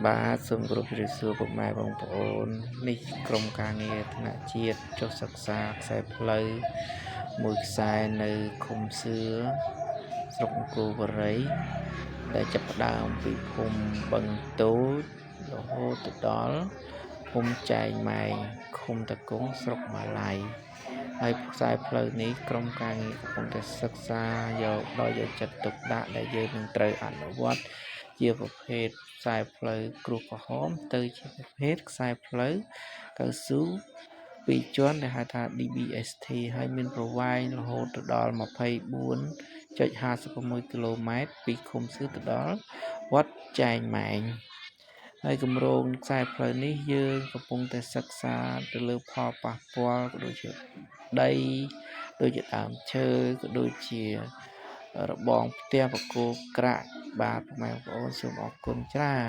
បាទសូមគោរពជម្រាបសួរពុកម៉ែបងប្អូននេះក្រុមការងារថ្នាក់ជាតិចុះសិក្សាខ្សែផ្លូវមួយខ្សែនៅឃុំសឿស្រុកអង្គរបុរីដែលចាប់ផ្ដើមពីភូមិបឹងតូចរហូតទៅដល់ភូមិចែងម៉ែងឃុំតាគង់ស្រុកម៉ាឡៃហើយខ្សែផ្លូវនេះក្រុមការងារកំពុងតែសិក្សាយកដោយយកចិត្តទុកដាក់ដែលយើងនឹងត្រូវអនុវត្តជាប្រភេទខ្សែផ្លូវក្រួសក្រហមទៅជាប្រភេទខ្សែផ្លូវកៅស៊ូពីរជាន់ដែលហៅថា DBST ហើយមានប្រវែងរហូតទៅដល់24.56គីឡូម៉ែត្រពីឃុំសឿទៅដល់វត្តចែងម៉ែងហើយគម្រោងខ្សែផ្លូវនេះយើងកំពុងតែសិក្សាទៅលើផលប៉ះពាល់ក៏ដូចជាដីដូចជាដើមឈើក៏ដូចជារបងផ្ទះបកគោក្រាក់បាទពុកម៉ែបងប្អូនសូមអរគុណច្រើន។